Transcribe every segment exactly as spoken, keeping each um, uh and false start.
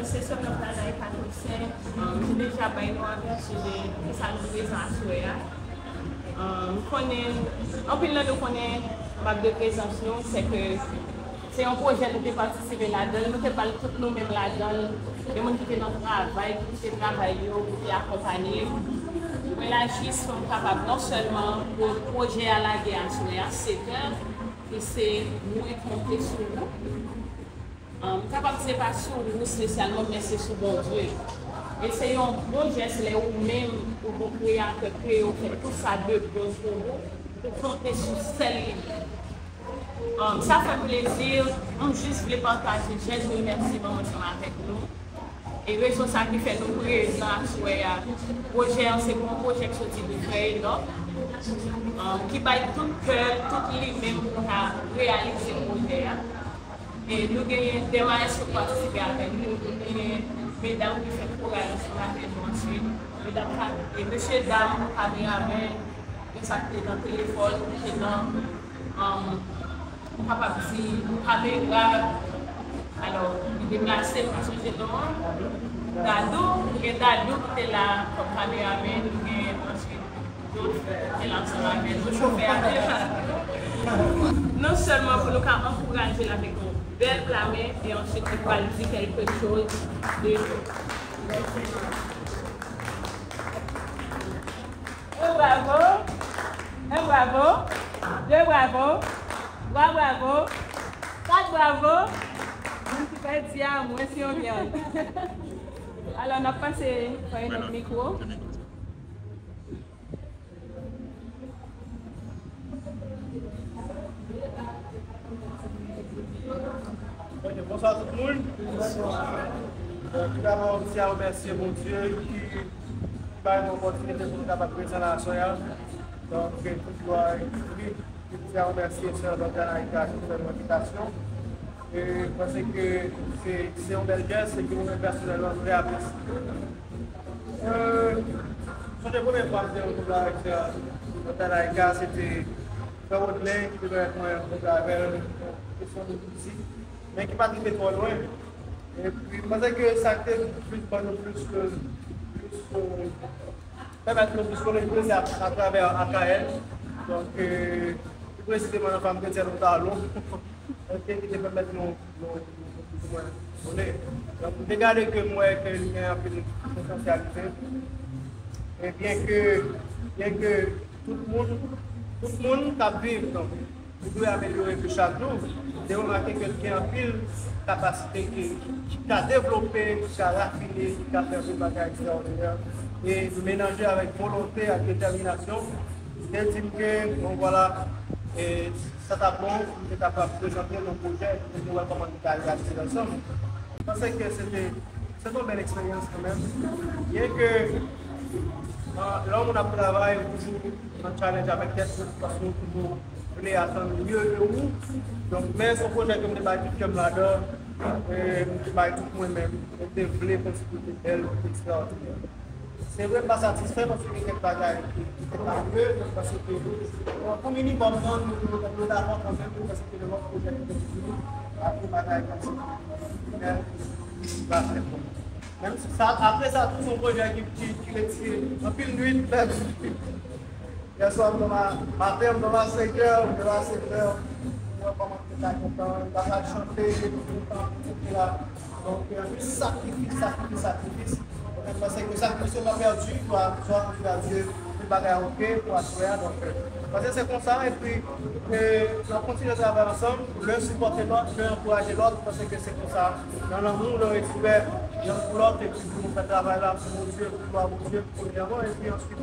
Se sè k ap travay katòz sè, um, ki deja bay nou avèsyon de kisa nou prezan aswè a. Um, m konnen, anpil nan nou konnen bak de prezans nou, se ke se yon pwojè nou te patisipe ladan l, nou te ba l tout nou menm ladan l, de moun ki te nan travay, ki kite travay yo, pou te akonpanye. Mwen la jis pou m kapab non sèlman pou pwojè a lage aswè a, sèt è, e se mwen konte sou nou. Um, m kapab di se pa sou ou espesyalman, men se sou Bondye. E se yon bon jès lè ou menm, ou bon kreyatè, kreye, ou fè tout sa de bon pou ou, ou konte sou sèl li menm. Um, sa fè m plezi, m jis vle pataje jès remèsiman m ansanm avèk nou. E rezon sa ki fè nou prezan aswè a. Pwojè an se pou yon pwojè k soti de frè Enòk, um, ki bay tout kè l, tout li menm pou nou ka reyalize pwojè a. E nou genyen de mayestwo k patisipe avèk nou, nou genyen medam ki fè koray ansanm avèk nou answit, medam ka-, e mesye dam, kameramen, gen sa ki te nan telefòn, ki te nan, um, m kapab di, kamera. Alò, li deplase, m pa sonje non an. Dadou, nou gen Dadou ki te la kòm kameramen, nou gen answit Dot, ki te la ansanm avè nou, chofè a te la. Non sèlman pou nou ka ankouraje l avèk yon bèl pla men, e answit nou pral di kèlke choz de nou. Un bravo, un bravo, deux bravos, trois bravos, quatre bravos. Moun ki pèdi a, mwen se yon vyann. Alò, n ap pase bay yon lòt mikwo. Ok, bonswa tout moun. Euh, tou dabò, m ti a remèsye Bondye ki bay nou opòtinite pou nou kapab prezan la aswè a. Donk, tout glwa e tout li. M ti a remèsye sè Lòtanaika ki fè nou envitasyon. E m panse ke se, se yon bèl jès, e ke mwen menm pèsonèlman, m trè apresye. Euh, sonje premye fwa m te rankontre avèk sè Lòtanaika, se te frè Rodley ki te pèmèt mwen rankontre avè l, kesyon de mizik, men ki pa t rive twò lwen. Epi, m panse ke sa k te plis ban nou plis ke, plis ke, pèmèt nou plis konnen Bondye a, atravè A K L. Donk, euh, pi presizeman nan Fanm Kretyèn Otalon, ok, ki te pèmèt nou, nou, nou, nou, nou konnen. Donk, m te gade ke m wè ke li gen anpil potansyalite. E byen ke, byen ke tout moun, tout moun k ap viv, donk, nou dwe amelyore pou chak jou. M te remake ke l gen anpil kapasite ki, ki ka devlope, ki ka rafine, ki ka fè anpil bagay ekstraòdinè. E melanje avèk volonte ak detèminasyon, m te di m ke, bon, vwala, e sa t ap bon, m te kapab prezante yon pwojè, pou nou wè kòman nou ka reyalize l ansanm. M panse ke se te Se te yon bèl eksperyans kanmenm. Byen ke, ah, lè yon moun ap travay, ou toujou nan challenge avèk tèt ou, paske ou toujou vle atann mye ke ou. Donk, men se yon pwojè ke m te bay tout kè m ladan, e m te bay tout mwen menm. E m te vle konstwi de bèl, ekstraòdinè. Se vre, m pa satisfè paske gen kèk bagay ki, ki te pa mye, men m panse ke, bon, pou minimòm nan, nou, nou, nou dakò kanmenm, paske gen lòt pwojè ki te vini, apre bagay kòmsi, men, va fè bon. Menm si sa, apre sa, tou se yon pwojè ki, ki, ki retire anpil nwit, menm. Yè swa, m dòmi a, maten, m dòmi a senkè, m leve a senkè, m wè kòman m te ka kontan, m ta pral chante, m te kontan, et cetera. Donk, anpil sakrifis, sakrifis, sakrifis. Mwen, m panse ke sakrifis yo pa pèdi, glwa, glwa a Dye, tout bagay oke pou aswè a. Donk, euh, m panse se konsa, epi, euh, n ap kontinye travay ansanm, len sipòte lòt, len ankouraje lòt, m panse ke se konsa. Nan lanmou, nan respè, yonn pou lòt, epi pou nou fè travay la pou Bondye, pou glwa Bondye, premyèman, epi answit,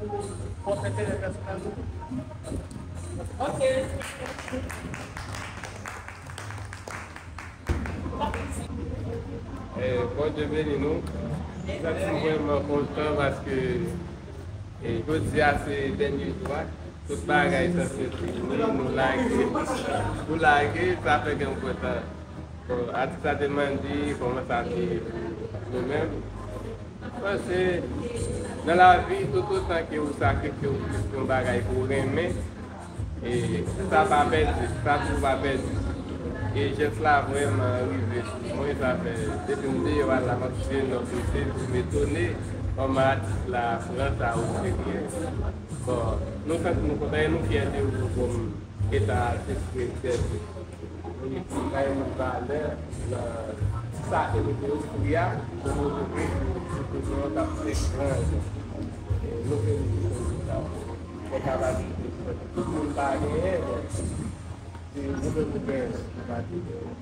pou pwòp enterè pèsonèl nou. Ok. Eh, Bondye beni nou. M santi m vrèman kontan paske, eh, jodi a se dènye jou a. Tout bagay sanse fini, nou lage. Nou lage, sa fè ke m kontan. Bon, atis la te mande kòman sa te ye pou nou menm. Paske nan lavi, toutotan ke ou sakrifye, ou fè yon bagay ke w renmen, e sa pa pèdi, sa tou pa pèdi. E jès la vrèman rive sou mwen, sa fè depi m deyò a la, m ap swiv nan kote, m etone kòman atis la pran sa o serye. Bon, nou santi nou kontan e nou fyè de ou kòm eta atis ki egzèse. Nou bay nou valè nan sa ke nou te ofri a, pou nou te ofri pou nou t ap fè gran jan. E nou fè nou sa. Fò kapab tout moun pa genyen, men se nou menm nou genyen, nou pa genyen.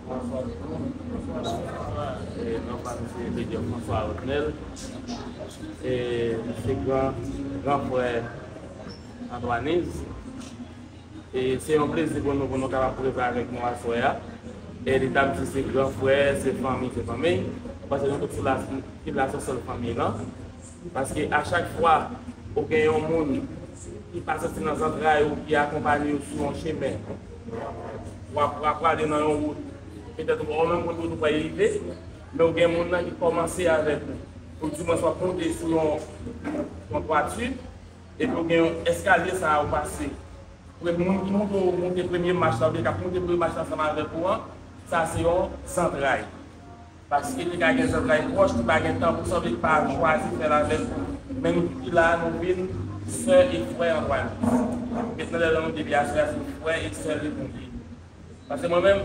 Bonswa. E, non pa m se Ledyè François Rodnel. E, m se gran, gran frè Antoinise. E se yon plezi pou nou, pou nou kapab prezan avèk nou aswè a. E li t ap di se gran frè, se fanmi, se fanmi. Paske nou tout sou la, ki la sou sèl fanmi lan. Paske a chak fwa ou gen yon moun ki pa soti nan zantray ou, ki akonpanye w sou yon chemen, w ap, w ap prale nan yon wout, petèt ou pa menm konn kote w pral rive, men ou gen moun nan ki kòmanse avèk ou, ou dimwens w ap monte sou yon, yon twati, epi ou gen yon eskalye sa a ou pase. Premye moun ki monte, ou monte premye mach la, oubyen k ap monte premye mach la ansanm avèk ou an, sa se yon zantray. Paske li ka gen zantray pwòch ki pa gen tan pou sanble ki pa chwazi fè l avèk ou. Men nou tout ki la a, nou vin sè e frè an Bondye. Mentnan lè nou depi aswè a, se frè e sè li nou ye. Paske mwen menm,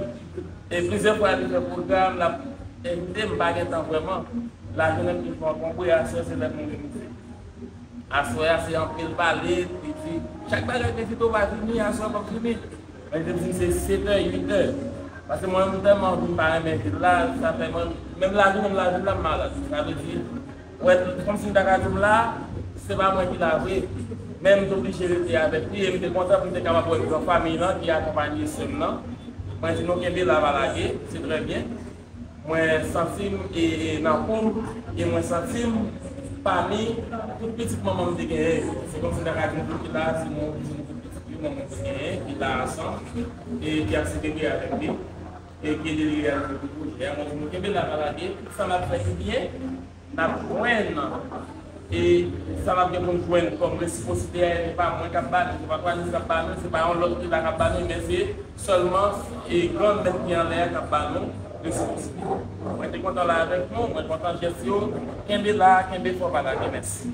e plizyè fwa li fè pwogram, l ap envite m, m pa gen tan vrèman. Lajounen m toujou ankonbre, aswè se lè m rive. Aswè a se anpil pale, li di, chak bagay te vit ou pa vini, aswè w p ap vini. Men li te di m se setè, uitè. Paske mwen menm m tèlman anvi, m pa renmen vil la, sa fè mwen, menm lajounen m lavil la, m malad. Sa vle di, wè, kòmsi m ta ka di m la, se pa mwen ki la vre. Men m te oblije rete avèk li, e m te kontan pou m te kapab wè gran fanmi lan ki akonpanye sè m nan. Mwen di nou kenbe la, pa lage, se trè byen. Mwen santi m, e, e, nan kou m, e mwen santi m pami tout pitit manman m te genyen yo. Se kòmsi m ta ka di nou tout ki la, se mwen, se nou tout pitit yo manman m te genyen, ki la ansanm, e ki ap selebre avèk li, e ki ede li reyalize tout pwojè a. Mwen di nou kenbe la, pa lage, tout sa n ap fè ki byen, n ap jwenn, e sa n ap gen pou n jwenn kòm resipwosite a, se pa mwen k ap ba nou, se pa Twanis k ap ba nou, se pa yon lòt eta k ap ba nou, men se sèlman e Granmèt ki anlè a k ap ba nou resipwosite. Mwen te kontan la avèk nou, mwen kontan jès yo, kenbe la, kenbe fò, pa lage, mèsi.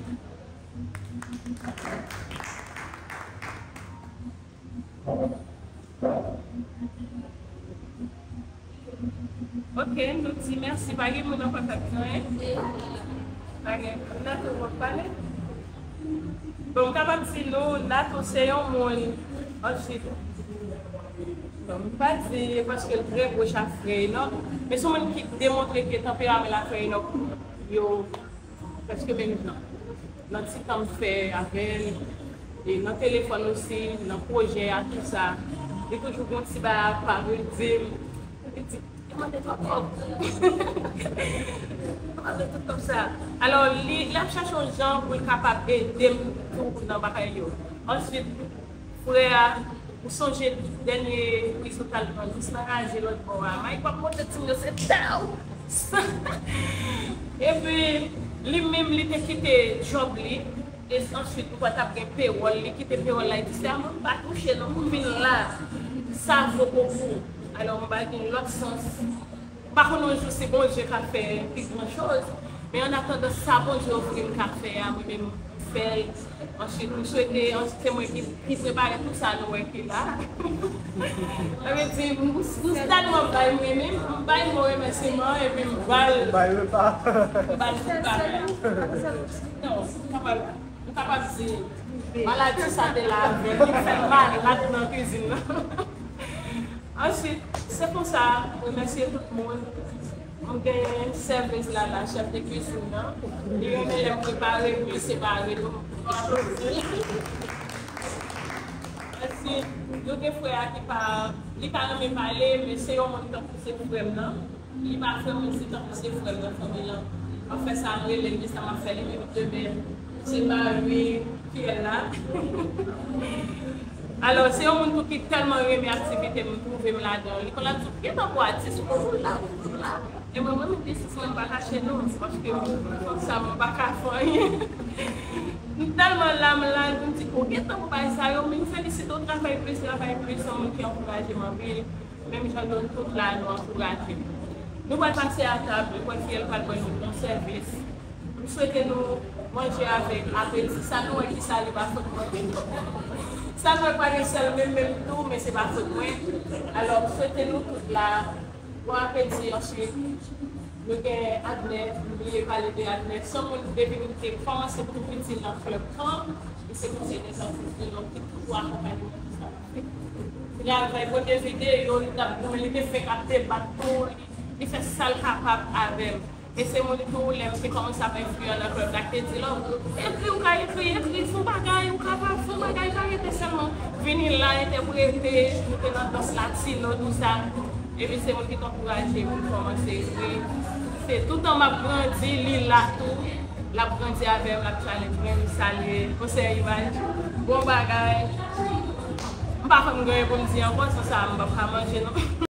Ok, nou di mèsi. Pa gen moun ankò k ap di anyen? Pa gen. Nato, w ap pale? Bon, m kapab di nou, Nato se yon moun, anfin, bon, m pa di paske l trè pwòch a frè Enòk, men se yon moun ki demontre ke tanperaman la frè Enòk yo prèske menm jan. Nan ti tan m fè avè l, e nan telefòn osi, nan pwojè a, tou sa, li toujou gen yon ti bagay a pa vle di m. Li di, li mande twòp kòb. Li mande tout kòb sa. Alò, li, l ap chache yon jan pou l kapab ede m tou nan bagay yo. Answit, frè a, ou sonje dènye priz ou t al pran jis nan raje lòt bò a. Mike p ap montre timoun yo se taw. Epi, li menm, li te kite djòb li. E answit, ou pa t ap gen pewòl. Li kite pewòl la, li di, sè a, mwen m pa touche non, pou m vin la. Sa vo bokou. Alò, m pa gen lòt sans. M pa konn yon jou si Bondye ka fè pi gran choz, men an atandan sa Bondye ofri m ka fè a, mwen menm m fè l. Answit, m swete, an, se mwen ki, ki prepare tout sa nou wè ki la. Sa vle di, m, m tèlman bay m renmen, m bay mo remèsiman epi m ba l. Bay repa. M ba l tout bagay. Non, m kapab, m kapab di, maladi sa te la avè l, li fè l malad nan kwizin nan. Answit, se konsa, m remèsye tout moun. M gen sèvis la, la chèf de kwizin nan. Li renmen lè m prepare, m li separe nou. M aplodi l. Answit, nou gen frè a ki pa, li pa renmen pale, men se yon moun tankou se frè m nan. Li pa frè m, men se tankou se frè m nan fanmi lan. M ap fè sa, m rele l, men sa m ap fè li, men demen, se mari m ki la. Alò, se yon moun tou ki tèlman renmen aktivite m, m twouve m ladan. Li konn ap di, "Gentan pou atis, ou konn la, ou konn la." E mwen, mwen menm, desis mwen, m pa kache non, paske m, sa m pa ka fè anyen. M tèlman la, m la, m di, "Ou gentan pou bagay sa yo," men m felisite w, travay plis, travay plis, se yon moun ki ankouraje m anpil. Menm jan nou tout la, nou ankouraje m. Nou pral pase a tab, nou pral fiyèl pral ban nou bon sèvis. M swete nou manje avèk apeti. Sa nou wè ki sale pa fòt mwen. Sa nou wè pa gen sèl menm menm tou, men se pa fòt mwen. Alò, m swete nou tout la bon apeti. Answit, nou gen Adnè, m bliye pale de Adnè. Se yon moun depi m te kòmanse tou piti nan klèb kan, li se konsèy dèzantis de lòm ki toujou akonpanye mwen tout sa m ap fè. Travay, pote videyo, li t ap goumen, li te fenk ap debat tou, li, li fè sa l kapab avè m. E se moun tou, lè m te kòmanse ap enfliyan nan klèb la, ki te di, "Love, ekri, ou ka ekri, ekri, fè yon bagay, ou kapab fè yon bagay, pa rete sèlman vini la, entèprete, nou te nan dans latino, tou sa." Epi se moun ki t ankouraje m pou m kòmanse ekri. Se toutan m ap grandi, li la tou, l ap grandi avè m, l ap challenge mwen, m salye konsèy imaj. Bon bagay. M pa konn gen anyen pou m di ankò, san sa m p ap ka manje non.